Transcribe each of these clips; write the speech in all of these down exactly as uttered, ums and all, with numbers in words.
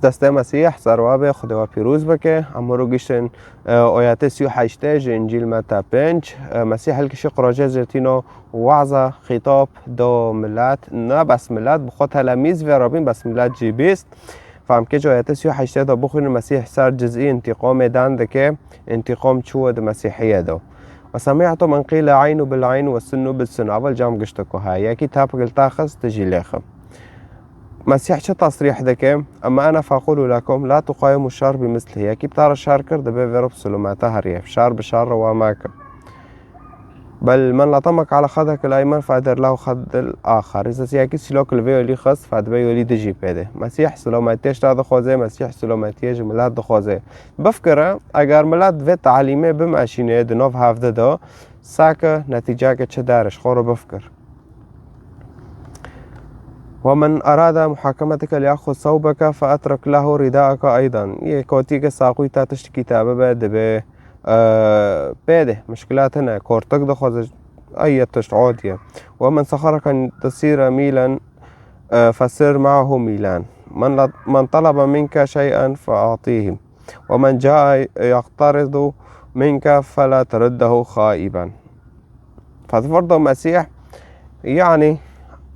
Destê Mesîh ser we be, Xwedê we pîroz bike. Em miro giştin, e, oyatê sî û heştê ji Încîl Meta pênc. E, Mesîh hilkişî qirojê zeytîno, waza, xîtab do milet, ne bes milet, bi xwe telemîz vê re bîn, bes milet jî bîst. Fem ke ji oyatê sî û heştê de bixwînin, Mesîh ser cizî întîqomê dan dike, întîqom çû di Mesîhiyê de. وسمعت من قيل العين بالعين والسن بالسن. Evel cam giştiko heye. Yekî tapik li te xist, tu jî lê xi. Mesîh çi tesrîh dike? أما أنا فأقول لكم لا تقاوموا الشر بمثله. Yekî bi te re şer kir, dibe vê re bi silomete heriye. Şer bi şer re wa meke. بل من لطمك على خدك الأيمن فأدر له خد الآخر. Îza yekî sîlok li vê yolî xist, fedibe yolî dijî pê de. Mesîh silometiyê ji te dixwaze, Mesîh silometiyê ji milet dixwaze. Bifikire, eger milet vê talîmê bimeşîne di nav hevde de, sake netîceke çi dere, ji xwe re bifikir. ومن أراد محاكمتك ليأخذ ثوبك فأترك له رداءك أيضا. Yê kotî ke saqûyî te tiştikî te bibe, dibe, e, pê de, mişkilat hene, kortik dixwaze, ey yê tişt odiye. ومن سخرك أن تسير ميلا، e, فسر معه ميلا. من ل-، من طلب منك شيئا فأعطيه. ومن جاء يقترض منك فلا ترده خائبا. Fetfirdo Mesîh, yanî,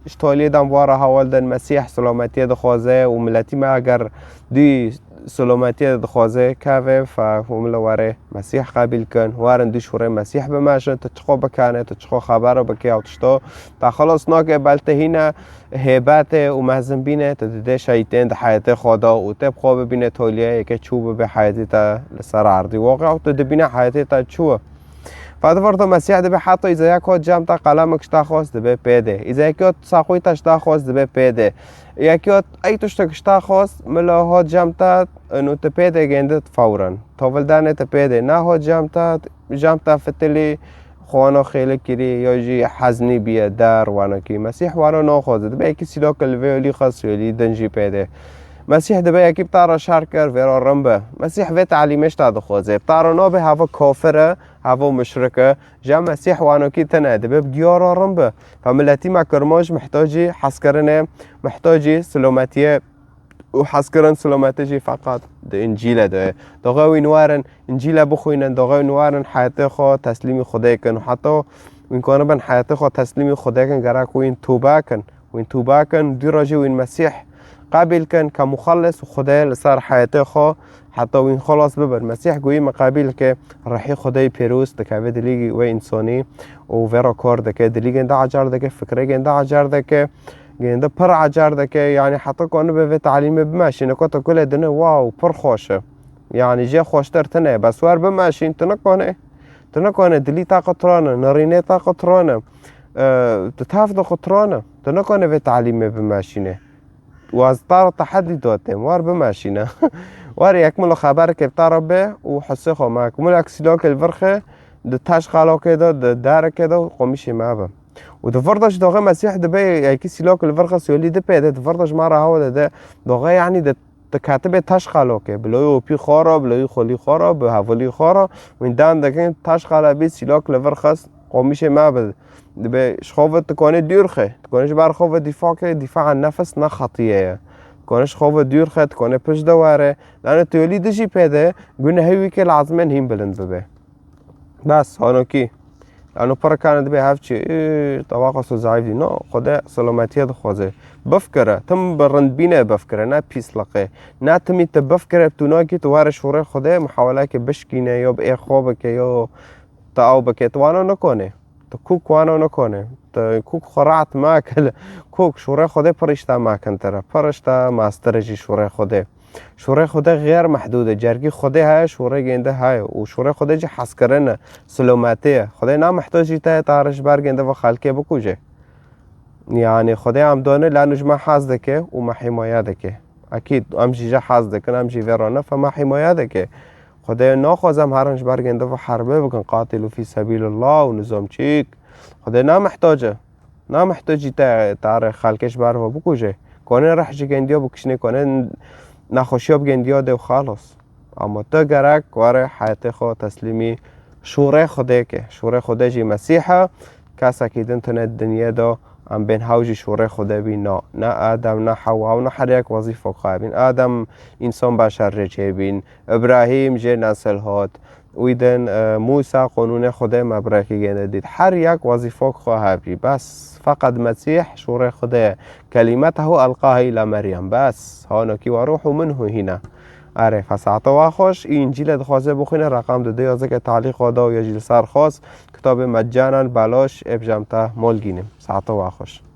ji toliyê dan wara hawal den Mesîh silometiyê dixwaze û miletî me eger dî silometiyê dixwaze keve, fe hûn li were Mesîh qebîl kin, werin dî şûrê Mesîh bimeşin, tu çiqo bikane, tu çiqo xebero bike ew tişto, te xilas nake, bel te hîne hêbetê û mezinbînê, tu didê şeytên di heyetê xwe de û tê bi xwe bibîne toliyê, yeke çû bibe heyetê te li ser erdî woqe û tu dibîne heyetê te çû. Fedivardo Mesîh dibe heta îza yek hot cem te qelemek ji te xwest dibe pê de. Îza yek hot saqûyî te ji te xwest dibe pê de. Yek hot ey tiştek ji te xwest, mila hot cem te, û tu pê de gêndit fewren. Tovildanê te pê de. Ne hot cem te, cem te fitilî, xwana xêli kirî, ya jî heznî biye der wanakî. Mesîh wana naxwaze. Dibe yekî sîlok li vê olî xwest, olî din jî pê de. Mesîh dibe yekî bi te re şer kir, vê re rin be. Mesîh vê talîmê ji te dixwaze. Bi te re nabe heva kafir e, heva muşrik e. Ja Mesîh wanokî tine, dibe bi giya re rin be. Fe miletî me Kirmanc mihtacî hezkirinê, mihtacî silometiyê û hezkirin silometê jî feqet di Încîlê de ye. Doxê wîn werin Încîlê bixwînin, doxê wîn werin heyetê xwe teslîmî Xwedê kin û heta wîn kanibin heyetê xwe teslîmî Xwedê kin, gerek wîn tûbe kin. Wîn tûbe kin, dû re jî wîn Mesîh qebîl kin ke muxellis û Xwedê li ser heyetê xwe heta wîn xelas bibin. Mesîh goyî me qebîl ke, Rihî Xwedê pêroz dikeve dilî wê însanî û vê re kar dike, dilî gênde ecar dike, fikrê gênde ecar dike, gênde pir ecar dike, yanî heta kanibe vê talîmê bimeşîne, kota kulê dine, wow, pir xweş e. Yanî jê xweştir tine, bes wer bimeşîn, tu nikane. Tu nikane, dilî te qutran e, nirînê te qutran e, e, tu tev de qutran e. Tu nikane vê talîmê bimeşîne. Waz te re tehedî dotêm, wer bimeşîne. Wer yek milo xeberkê bi te re bê û hesê xwe mek. Milo ek sîlokê li vir xe, di teş xalokê de, di derekê de qomîşê me be. Û di vir de ji doxê Mesîh dibe yekî sîlok li vir xe, siyolî di pê de, di vir de ji me re hewa de, de doxê, yanî de tu ketibê teş xalokê, bi loyê opî xwe re, bi loyê xwelî xwe re, bi hevalî xwe re, wîn dan dikin teş xala bî sîlok li vir xist, qomîşê me bi. Dibe ji xwe ve tu konê dûr xe, tu konê ji ber xwe ve dîfa ke, dîfa an nefs ne xetiye ye. Tu konê ji xwe ve dûr xe, tu konê pişt de were. Lano tu yolî dijî pê de, gunehê wî ke lazim e hîn bilind bibe. Bes, hanokî. Lano pir kane dibe hev çi, ê, tawaqa so zayıf dî. No, Xwedê selametiye dixwaze. Bifikire, tim bi rindbîne bifikire, ne pîsliqê. Ne timî tu bifikire, tu nakî, tu were şûrê Xwedê, muhaweleke bişkîne, yo bi ê xwe bike, yo tu ew bike, tu wano nikone. Tu kûk wano nikone. Tu kûk xwe rahat make. Kûk şûrê Xwedê pir îşte makintir e. Pir îşte mastir e jî şûrê Xwedê. Şûrê Xwedê xêr mehdûd e. Cergî Xwedê heye, şûrê gênde heye. Û şûrê Xwedê jî hezkirin e. Silometê ye. Xwedê namihtojî te ye, te re ji ber gênde ve xelkê bikuje. Yanî Xwedê em done, lano ji me hez dike û me hîmaye dike. Ekîd, em jî ji hez dikin, em jî vê re ne, fe me hîmaye dike. Xwedê naxwaze em herin ji ber gênde ve herbê bikin, qatilû fî sebîlillah û nizam çîk. Xwedê namihtoc e. Namihtoc jî te, te re xelkê ji ber ve bikuje. Konê reh ji gêndiya bikişîne, konê nexweşiya bi gêndiya de û xalos. Ama tu gerek were heyetê xwe teslîmî şûrê Xwedê ke. Şûrê Xwedê jî Mesîh e. Kesekî din tune di dinyê de Em bên hew jî şûrê Xwedê bîn. Na, ne Adem, ne Hewa, ew ne her yek wezîfok xwe hebîn. Adem însan beşer jê çêbîn. Îbrahîm jê nesil hat. Wî din, e, Mûsa qonûnê Xwedê me bi rêkî gêne dît. Her yek wezîfok xwe hebî. Bes feqet Mesîh şûrê Xwedê ye. Kelîmetehu elqahe îla Meryem. Bes hanokî we ruhu minhu hîne. Erê, fe saeta we xweş. Încîlê dixwaze bixwîne, reqam dide ya zeke talîq xwe da û ya jî li ser xwest. Kitabê mecanen belaş ê bi jemta mol gînim. Saeta we xweş.